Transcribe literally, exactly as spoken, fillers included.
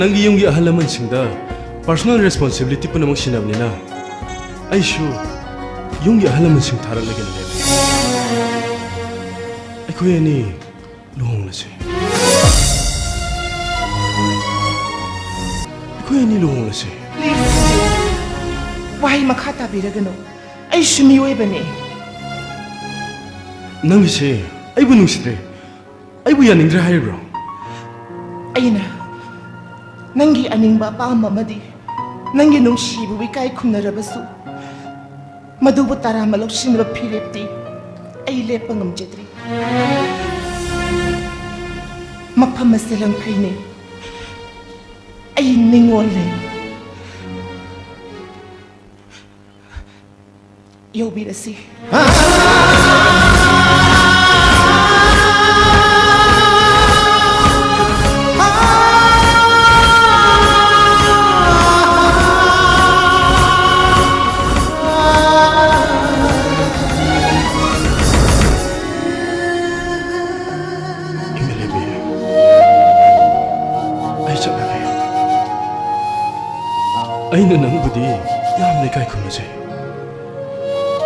ꯅꯪꯒꯤ ꯌꯨꯝꯒꯤ ꯑꯍꯜ ꯂꯃꯟꯁꯤꯡꯗ personal responsibility ꯄꯨꯝꯅꯃꯛ ꯁꯤꯟꯅꯕꯅꯤꯅ, ꯑꯩꯁꯨ ꯌꯨꯝꯒꯤ ꯑꯍꯜ ꯂꯃꯟꯁꯤꯡ ꯊꯥꯔꯛꯂꯒꯦꯅ ꯂꯦꯞꯄꯦ꯫ ꯑꯩꯈꯣꯏ ꯑꯅꯤ ꯂꯨꯍꯣꯡꯂꯁꯦ꯫ ꯑꯩꯈꯣꯏ ꯑꯅꯤ ꯂꯨꯍꯣꯡꯂꯁꯦ꯫ ꯄ꯭ꯂꯤꯖ, ꯋꯥꯍꯩ ꯃꯈꯥ ꯇꯥꯕꯤꯔꯒꯅꯨ꯫ ꯑꯩꯁꯨ ꯃꯤꯑꯣꯏꯕꯅꯤ꯫ ꯅꯪꯒꯤꯁꯦ ꯑꯩꯕꯨ ꯅꯨꯡꯁꯤꯗ꯭ꯔꯦ, ꯑꯩꯕꯨ ꯌꯥꯅꯤꯡꯗ꯭ꯔꯦ ꯍꯥꯏꯔꯤꯕ꯭ꯔꯣ? ꯑꯩꯅ ꯅꯪꯒꯤ ꯑꯅꯤꯡꯕ ꯑꯄꯥꯝꯕ ꯑꯃꯗꯤ ꯅꯪꯒꯤ ꯅꯨꯡꯁꯤꯕꯕꯨ ꯏꯀꯥꯏ ꯈꯨꯝꯅꯔꯕꯁꯨ, ꯃꯗꯨꯕꯨ ꯇꯔꯥꯝꯅ ꯂꯧꯁꯤꯟꯅꯕ ꯐꯤꯔꯦꯞꯇꯤ ꯑꯩ ꯂꯦꯞꯄ ꯉꯝꯖꯗ꯭ꯔꯤ꯫ ꯃꯐꯝ ꯑꯁꯤ ꯂꯪꯐꯩꯅꯤ꯫ ꯑꯩ ꯅꯤꯡꯉꯣꯜꯅꯤ꯫ ꯌꯧꯕꯤꯔꯁꯤ꯫ ꯑꯩ ꯆꯠꯂꯒꯦ꯫ ꯑꯩꯅ ꯅꯪꯕꯨꯗꯤ ꯌꯥꯝꯅ ꯏꯀꯥꯏ ꯈꯨꯝꯅꯖꯩ꯫